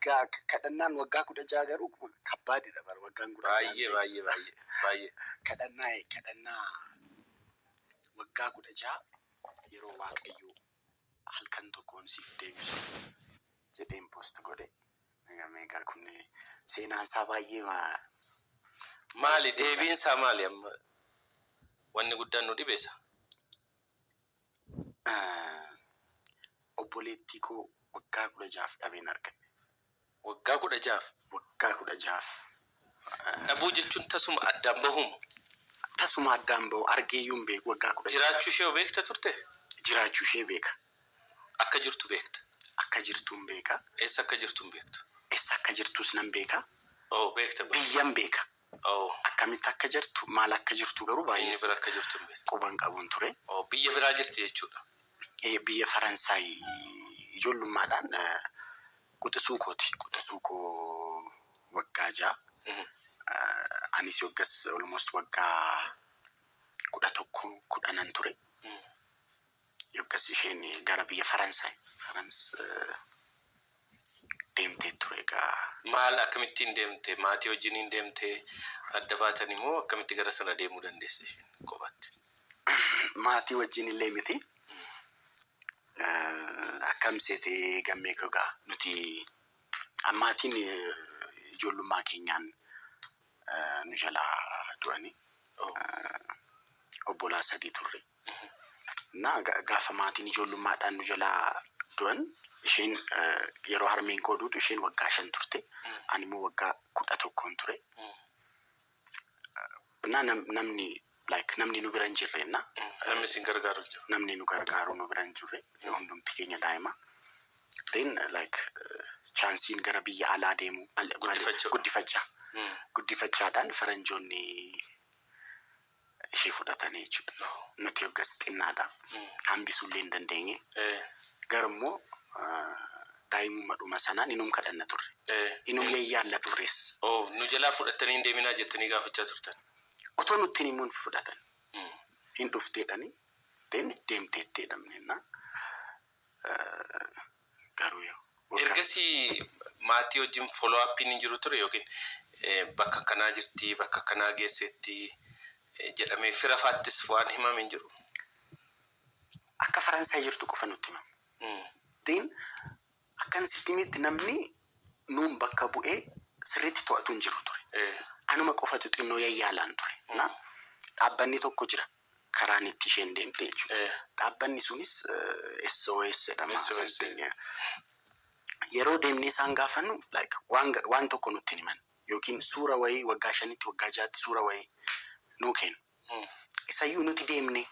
Waggaa kadhannaan waggaa 16 garuu kabbaadidha bara waggaan 16. Baay'ee baay'ee baay'ee baay'ee. Kadhannaa waggaa 16 yeroo Waaqayyoo halkan tokkoon siif deebisu jedheen post godhe. Egaa kun seenaan isaa baay'ee Maali deebiin isaa maali amma? Wanni guddaan nu dhibeessa. Obboleettii koo waggaa 16f dhabeen argadhe. Waggaa 16f? Waggaa 16f. Dhabuu jechuun tasuma addaan bahumu? Tasuma addaan bahu, argeeyyuu hin beeku waggaa 16. Jiraachuu ishee beekta turte? Jiraachuu ishee beeka. Akka jirtu beekta? Akka jirtu hin beeka. Eessa akka jirtu hin beektu? Eessa akka jirtus nan beeka. Oh, beekta. Biyyan beeka. Oh. Akkamitti akka jirtu, maal akka jirtu garuu baay'ee Inni bira akka jirtu hin beektu. Quban qabuun ture. Oh, biyya biraa jirti jechuudha. Biyya Faransaay ijoollummaadhaan quxisuu kooti. Quxisuu koo waggaa 6. Anis yoggas almost waggaa 11 10n ture. Yoggas isheen gara biyya Faransaay Farans deemtee ture egaa. Maal akkamittiin deemte? Maatii wajjiniin deemtee adda baatanii moo akkamitti gara sana deemuu dandeesse isheen kophaatti? Maatii wajjin illee miti. Akkam seetee gammee egaa nuti maatiin ijoollummaa keenyaan nu jalaa du'anii obbolaa sadii turre. Na gaafa maatiin ijoollummaadhaan nu jalaa du'an isheen yeroo harmeen koo duutu isheen waggaa 5 turte. Ani immoo waggaa 11n ture. Na namni like namni nu bira hin jirre na. Namni isin gargaaru jiru. Namni nu gargaaru nu bira hin jirre, hundumti keenya daa'ima. Then like chanceiin gara biyya alaa deemu Guddifachuu. Guddifachaa. Guddifachaadhaan faranjoonni ishee fudhatanii jechuudha. Nuti yoggas xinnaadha. Hambisuullee hin dandeenye. Garummoo daa'imummaa dhuma sanaan inum kadhanna turre. Inum yayyaalla turres. Oh, nu jalaa fudhattanii hin deeminaa jettanii gaafachaa turtan. Otoo nutti hin himuun fudhatan. Hin dhufteedhani. Then deemteetti jedhamne. Garuu yoo. Ergasii maatii wajjin follow upiin hin jiru ture yookiin bakka akkanaa jirti, bakka akkanaa geessetti jedhamee fira faattis waan himame hin jiru. Akka Faransaay jirtu qofa nutti himame. Then akkan sitti himetti namni nuun bakka bu'ee sirriitti to'atu hin jiru ture. Anuma qofatu xinnoo yayyaalaan ture. Na dhaabbanni tokko jira karaan itti isheen deemte jechuudha. Dhaabbanni sunis SOS jedhama. SOS. Yeroo deemnee isaan gaafannu like waan tokko nutti himan yookiin suura wayii waggaa 5tti waggaa 6tti suura wayii nuu kennu. Isayyuu nuti deemnee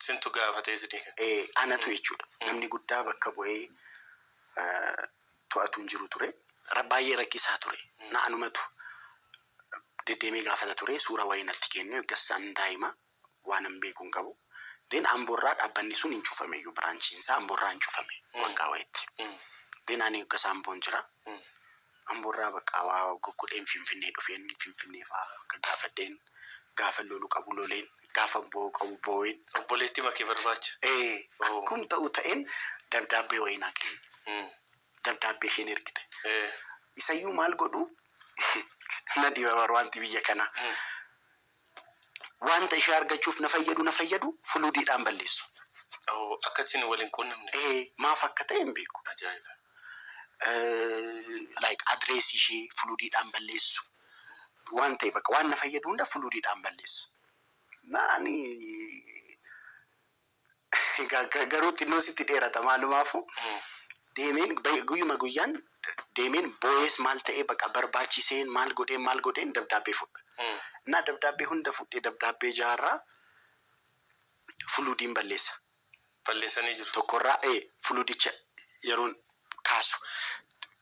Sintu gaafatee isinii kenna. Anatu jechuudha. Namni guddaa bakka bu'ee to'atu hin jiru ture. Baay'ee rakkisaa ture. Na anumatu deddeemee gaafata ture, suura wayii natti kennu, eeggassaan daa'ima waan hin beeku hin qabu. Then Amboorraa dhaabbanni sun hin cufame iyyuu, branchiin isaa Amboorraa hin cufame waggaa wayiitti. Then ani eeggas Amboon jira. Amboorraa bakka waa goggodheen Finfinnee dhufeen, Finfinnee fa'aa gaggaafadheen, gaafa lolu qabu loleen, gaafa boo'u qabu boo'een. Obboleettii makee barbaacha. Akkum ta'u ta'een dabdaabbee wayii naa kennu. Dabdaabbee isheen ergite. Isayyuu maal godhu na dhiba bara wanti biyya kanaa. Wanta ishee argachuuf na fayyadu fluidiidhaan balleessu. Oh, akka isin waliin quunnamne. Maaf akka ta'e hin beeku. Ajaa'iba. Like addressii ishee fluidiidhaan balleessu. Waan ta'e bakka waan na fayyadu hunda fluidiidhaan balleessu. Naani egaa garuu xinnoo sitti dheerata maalumaafu deemeen guyyuma guyyaan deemeen boo'ees maal ta'ee bakka barbaachiseen maal godheen maal godheen dabdaabbee fudha. Na dabdaabbee hunda fudhee dabdaabbee jaarraa fluidiin balleessa. Balleessanii jiru. Tokkorraa fluidicha yeroon kaasu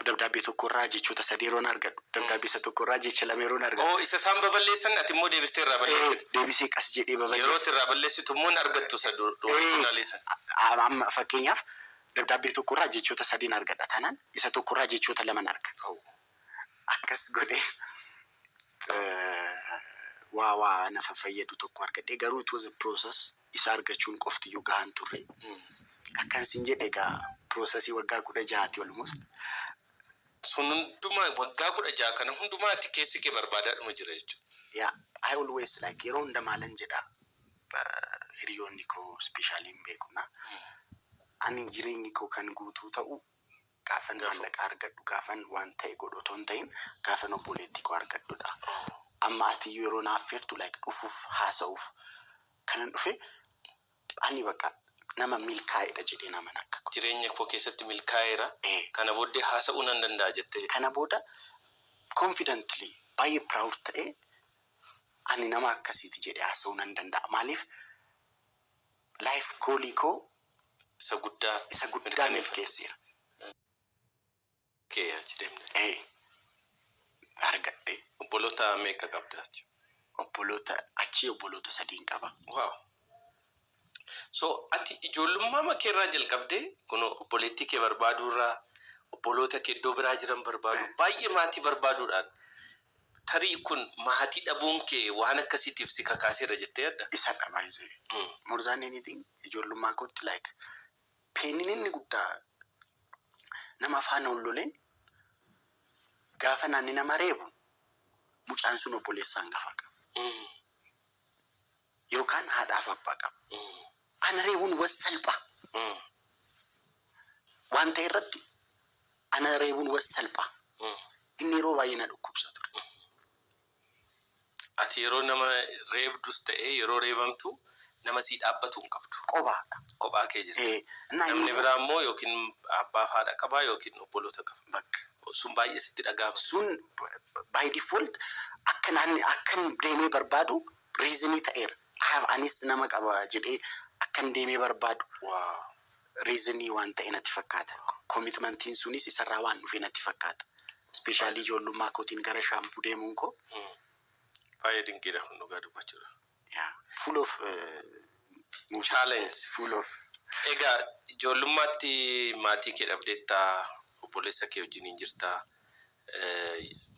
dabdaabbee tokkorraa jechoota sadii yeroon argadhu, dabdaabbee isa tokkorraa jecha lama yeroon argadhu. Oh, isa isaan baballeessan ati immoo deebistee irraa balleessite. Deebisee qas jedhee Yeroo baballeessa. irraa balleessitu immoo hin argattu isa originalii sana. Amma fakkeenyaaf dabdaabbee tokkorraa jechoota sadiin argadha taanaan isa tokkorraa jechoota laman arga. Akkas godhee waa na fayyadu tokko argadhee, garuu it was a process, isa argachuun qoftiyyuu gahaan turre. Akkan sin jedhe egaa processii waggaa 16ti almost. Sun hundumaa waggaa 16 kana hundumaatti keessi kee barbaadaadhuma jira jechuudha. Yeah, I always like yeroo hunda maalan jedha, hiriyoonni koo especially hin beekuna. Ani jireenyi koo kan guutuu ta'u gaafan maallaqa argadhu, gaafan waan ta'e godhu otoo hin ta'in, gaafan obboleettii koo argadhudha. Amma ati yeroo naaf feertu like dhufuuf haasa'uuf kanan dhufe, ani bakka nama milkaa'edha jedhee naman akka koo. Jireenya koo keessatti milkaa'eera. Kana booddee haasa'uu nan danda'a jettee. Kana booda confidently baay'ee proud ta'ee ani nama akkasiiti jedhee haasa'uu nan danda'a. Maaliif, life goalii koo isa guddaa isa guddaa milkeesseera. Kee achi deemne. Argadhe. Obboloota meeqa qabda achi? Obboloota achii obboloota sadiin qaba. Wow. So ati ijoollummaa keerraa jalqabdee kun obboleettii kee barbaaduurraa, obboloota kee iddoo biraa jiran barbaadu, baay'ee maatii barbaaduudhaan, tarii kun maatii dhabuun kee waan akkasiitiif si kakaaseera jettee yaadda? Isadha baay'ee. More than anything ijoollummaa kootti like painiin inni guddaa nama faana ol loleen gaafa naanni nama reebu mucaan sun obboleessa hangafa qaba. Yookaan haadhaaf abbaa qaba. Ana reebuun was salphaa. Waan ta'e irratti ana reebuun was salphaa. Inni yeroo baay'ee na dhukkubsa ture. Ati yeroo nama reebdus ta'ee yeroo reebamtu nama sii dhaabbatu hin qabdu. Kophaadha. Kophaa kee jirta. Namni biraa immoo yookiin abbaa fi haadha qabaa yookiin obboloota qaba. Bakka. Sun baay'ee sitti dhaga'ama. Sun by default akka naanni akkan deemee barbaadu reasonii ta'eera. Anis nama qaba jedhee akkan deemee barbaadu reasonii waan ta'e natti fakkaata. Commitmentiin sunis isarraa waan dhufe natti fakkaata. Especially ijoollummaa kootiin gara shaampuu deemuun koo. Baay'ee dinqiidha kun dhugaa dubbachuudha. Yeah, full of Challenge. Full of Egaa ijoollummaatti maatii kee dhabdeettaa, obboleessa kee wajjin hin jirtaa,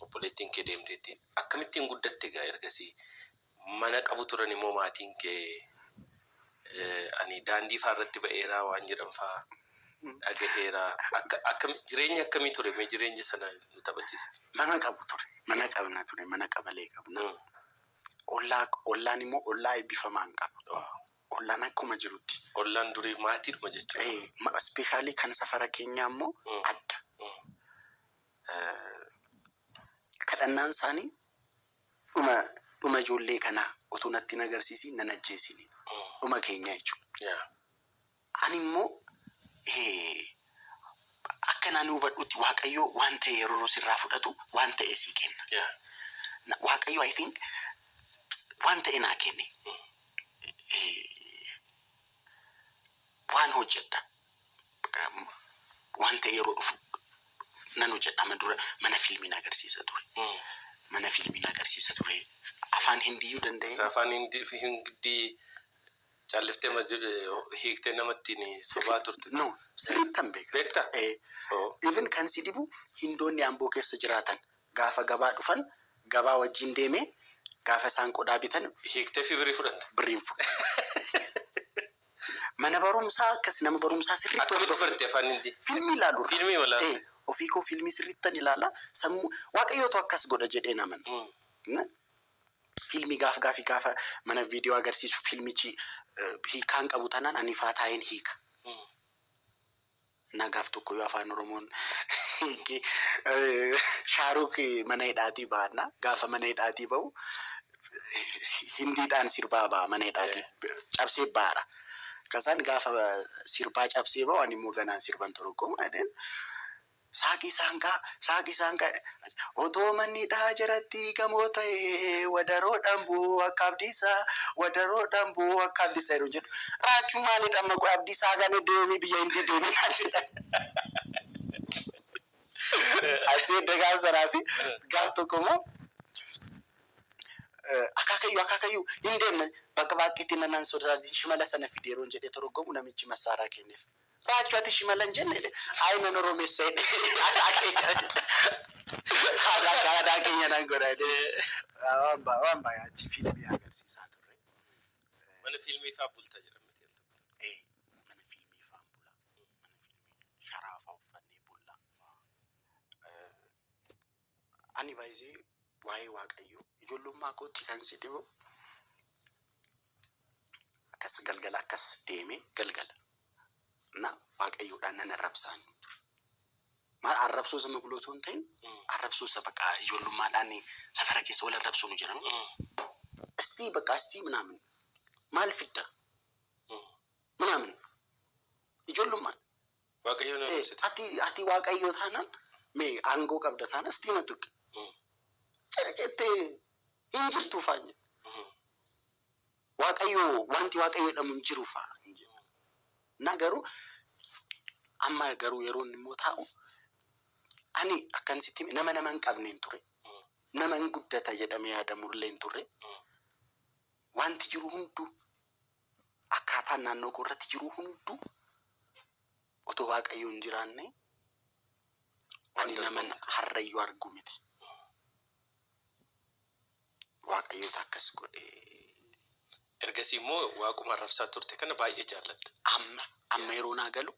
obboleettiin kee deemteetti. Akkamittiin guddatte egaa ergasii? Mana qabu turan immoo maatiin kee? Ani daandii faa irratti ba'eeraa waan jedhan faa dhagaheera. Akka jireenya akkamii ture? Mee jireenya sana nu taphachiisi. Mana qabu ture. Mana qabna ture. Mana qabalee qabna. Ollaa, ollaan immoo ollaa eebbifamaa hin qaba. Ollaan akkuma jirutti. Ollaan durii maatiidhuma jechuudha. Especially kan safara keenyaa immoo adda. Kadhannaan isaanii dhuma ijoollee kanaa otoo natti hin agarsiisiin nan ajjeesini. Dhuma keenya jechuudha. Ani immoo akka naan hubadhutti Waaqayyo waan ta'e yeroo sirraa fudhatu waan ta'e sii kenna. Waaqayyo, I think, waan ta'e naa kenne. Waan hojjedha. Waan ta'e yeroo dhufu nan hojjedha. Amma dura mana fiilmiin agarsiisa ture. Mana fiilmiin agarsiisa ture. Afaan Hindiyyuu danda'e. Afaan Hindii calliftee hiiktee namattiin sobaa turte. No, sirriittan beeka. Beektaa? Even kan si dhibu, Hindoonni Amboo keessa jiraatan gaafa gabaa dhufan gabaa wajjin deemee gaafa isaan qodaa bitan Hiiktee fi birrii fudhatte. Birriin fudhate. Mana barumsaa akkas nama barumsaa sirriitti Akkamitti fudhatte afaan Hindii? Fiilmii ilaalu. Fiilmii ilaalu. Ofii koo fiilmii sirriittan ilaala. Sammuu Waaqayyootu akkas godha jedhee naman. Fiilmii gaaf gaafii gaafa mana viidiyoo agarsiisu fiilmichi hiikaan qabu taanaan ani faa taa'een hiika. Na gaaf tokko yoo afaan Oromoon hiikee Shaaruuk mana hidhaatii ba'anna. Gaafa mana hidhaatii ba'u Hindiidhaan sirbaa ba'a, mana hidhaatii cabsee ba'aara. Kasaan gaafa sirbaa cabsee ba'u ani immoo ganaan sirban torgooma jedheen. Saaqii saanqaa, saaqii saanqaa, otoo manni hidhaa jalatti gamoo ta'ee wadaroo dhambuu akka Abdiisaa, wadaroo dhambuu akka Abdiisaa yeroo jedhu, raachuu maalidha amma kun, Abdiisaa gane deemii biyya Hindii deemii jedha. Achii edda gaaf sanaati gaaf tokko immoo akaakayyuu, akaakayyuu, hin deemna bakka baakkeetti nanaan sodaati, shimala sana fide yeroo jedhee torgomu namichi massaaraa kenneef. Raachuu, ati shimala hin jenne? Ayi, nan Oromeessa jedhe. Aadaa keenya nan godha jedhee. Waan baay'ee achi fiilmii agarsiisaa turre. Mana fiilmii faa bulta jedhamti. Mana fiilmii faan bula. Mana fiilmii sharaa faa uffannee bulla. Ani baay'ee waa'ee Waaqayyoo ijoollummaa kootti kan si dhibu akkas galgala akkas deemee galgala. Na Waaqayyoodhaan nan arrabsaan. Maal arrabsoo sama buloo otoo hin ta'in arrabsoo isa bakka ijoollummaadhaan safara keessa wal arrabsuu nu jedhamu. Istii bakka istii ምናምን maal fidda ምናምን ijoollummaan. Waaqayyoon arrabsite. Ati Waaqayyoo taanaan mee aangoo qabda taanaan istii na tuqe. Jedhe jettee hin jirtu faanya. Waaqayyoo wanti Waaqayyo jedhamu hin jiru faa. Na garuu amma garuu yeroo inni immoo taa'u ani akkan sitti hime nama hin qabne hin ture. Nama hin guddata jedhamee yaadamu illee hin turre. Wanti jiru hunduu akkaataan naannoo koo irratti jiru hunduu otoo Waaqayyo hin jiraanne ani nama harrayyuu argu miti. Waaqayyoota akkas godhee. Ergasii immoo waaquma arrabsaa turte kana baay'ee jaallatta. Amma yeroo naa galu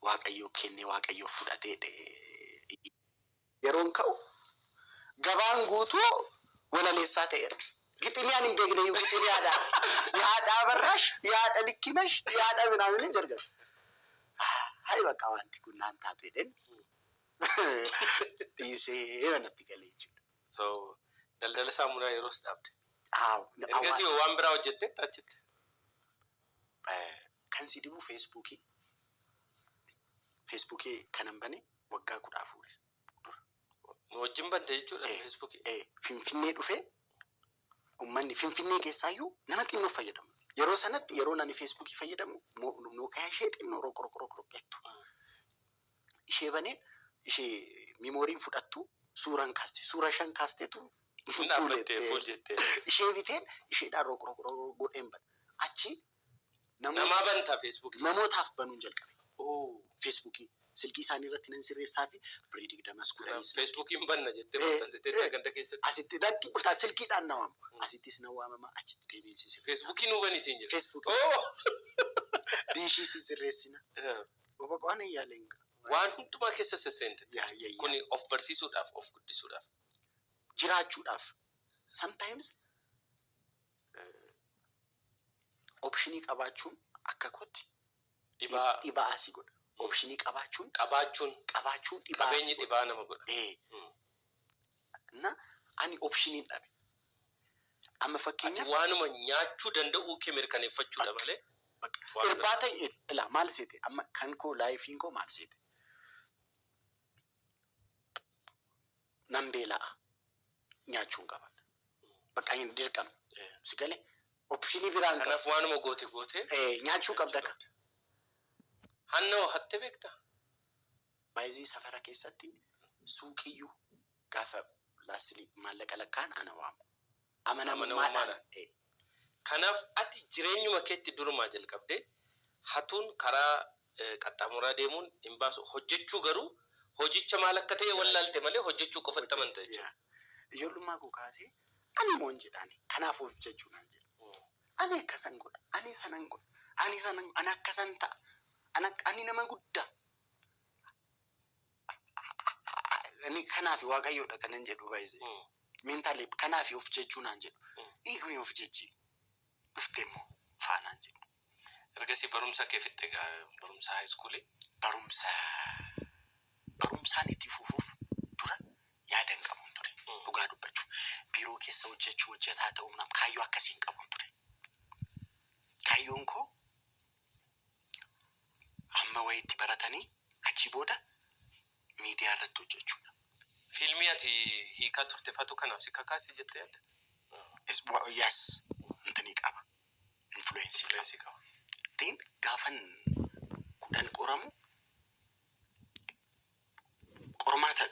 Waaqayyoo kennee Waaqayyoo fudhatee yeroon ka'u gabaan guutuu walaleessaa ta'eera. Giximiyaan hin beekne iyyuu giximiyaadha. Yaadha Abarraash, yaadha Likkinash, yaadha ምናምን hin jalqabe. Hai bakka wanti kun naan taatu jedheen dhiisee manatti galee jechuudha. So daldala saamunaa yeroos dhaabde. Haa. Ergasii waan biraa hojjettee achitti. Kan si dhibu Feesbuukii. Feesbuukii kanan bane waggaa 14 dura. Nu wajjin bante jechuudha Feesbuukii. Finfinnee dhufee uummanni Finfinnee keessaayyuu nama xinnoo fayyadamu. Yeroo sanatti yeroo nani Feesbuukii fayyadamu Nookiyaa ishee xinnoo roqroqroqroqettu. Ishee baneen ishee miimooriin fudhattu suuraan kaaste suura 5 kaasteetu Dhaabbattee fuul jettee. Ishee biteen isheedhaan roqroqroq godheen bana. Achi Namaa bantaa Feesbuukii. Namootaaf banuun jalqabe. Feesbuukii silkii isaanii irratti nan sirreessaa fi birrii 20 10. Feesbuukiin banna jettee maxxansitee ganda keessatti. Asitti dakki bakka silkiidhaan na waamu. Asittis na waamama achitti deebiin si sirreessa. Feesbuukii nuu bani siin jedhe. Feesbuukii. Diishii si sirreessina. Boqoqoon hin yaaleen. Waan hundumaa keessa sesseente. Kuni of barsiisuudhaaf of guddisuudhaaf. Jiraachuudhaaf. Sometimes optionii qabaachuun akka kootti dhibaa si godha. Optionii qabaachuun Qabaachuun qabaachuun dhibaa qabeenyi dhibaa nama godha. Na ani optionii dhabe. Amma fakkeenyaaf waanuma nyaachuu danda'uu kee mirkaneeffachuudha malee. Irbaata ilaa maal seete amma kan koo laayifiin koo maal seete. Nan beela'a nyaachuun qaba. Bakka inni dirqama. Si galee optionii biraan qaba. Kanaaf waanuma goote goote. Nyaachuu qabda ka. Hannoo hatte beektaa? Baay'ee safara keessatti suuqiyyuu gaafa laasilii maallaqa lakkaan ana waamu. Amanamummaadhaan. Kanaaf ati jireenyuma keetti durumaa jalqabdee hatuun karaa qaxxaamuraa deemuun hin baasu. Hojjechuu garuu hojicha maal akka ta'e wallaalte malee hojjechuu qofatti amanta jechuudha. Ijoollummaa koo kaasee ani moon jedhaani kanaaf of jechuu naan jedha. Ani akkasan godha, ani sanan godha, ani sanan ani akkasan ta'a, ani nama guddaa. Ani kanaaf Waaqayyoodha kanan jedhu baay'ee. Meentaalee kanaaf of jechuu naan jedhu. Hiikni of jechi dhuftee immoo faanaan jedhu. Ergasii barumsa kee fixxe barumsa haayiskuulii? Barumsaan itti fufuuf dura yaada hin qabuun ture. Dhugaa dubbachuu. Biiroo keessa hojjechuu hojjetaa ta'uu naaf kaayyoo akkasii hin qabuun ture. Kaayyoon koo amma wayiitti baratanii achi booda miidiyaa irratti hojjechuudha. Fiilmii ati hiikaa turte fatu kanaaf si kakaase jettee yaadda? Yes, intini qaba. Influensii qaba. Tiin gaafan 10 qoramu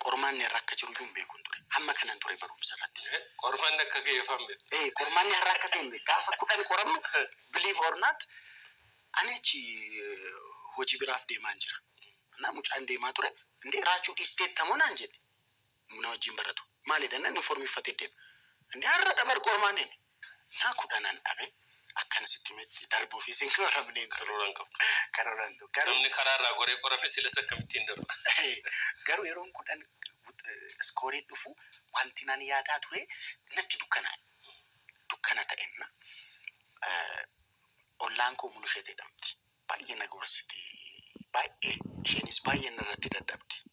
qormaanni irra akka jiru iyyuu hin beekuun ture. Hamma kanan ture barumsa irratti. Qormaanni akka ga'e afaan beeku. Qormaanni har'a akka ta'e hin beeku. Gaafa 10 qoramnu believe or not ani achi hojii biraaf deemaa jira. Na mucaan deemaa ture. Indee raachuu dhiisteettamoo naan jedhe. Na wajjin baratu. Maalidha nan informi uffatee deema. Indee har'a dhabar qormaanni. Na 10 dhabe. Akkana sitti himetti darbuufis hin qoramne ture. Karooraan qabdu. Karooraan garuu Namni karaa irraa goree qorame silas akkamittiin darba? Garuu yeroon 10 scoreiin dhufu wanti nan yaadaa ture natti dukkanaa'e. Dukkana ta'enna. Ollaan koo Mulushee jedhamti. Baay'ee na gorsiti. Baay'ee isheenis baay'ee narratti dadhabdi.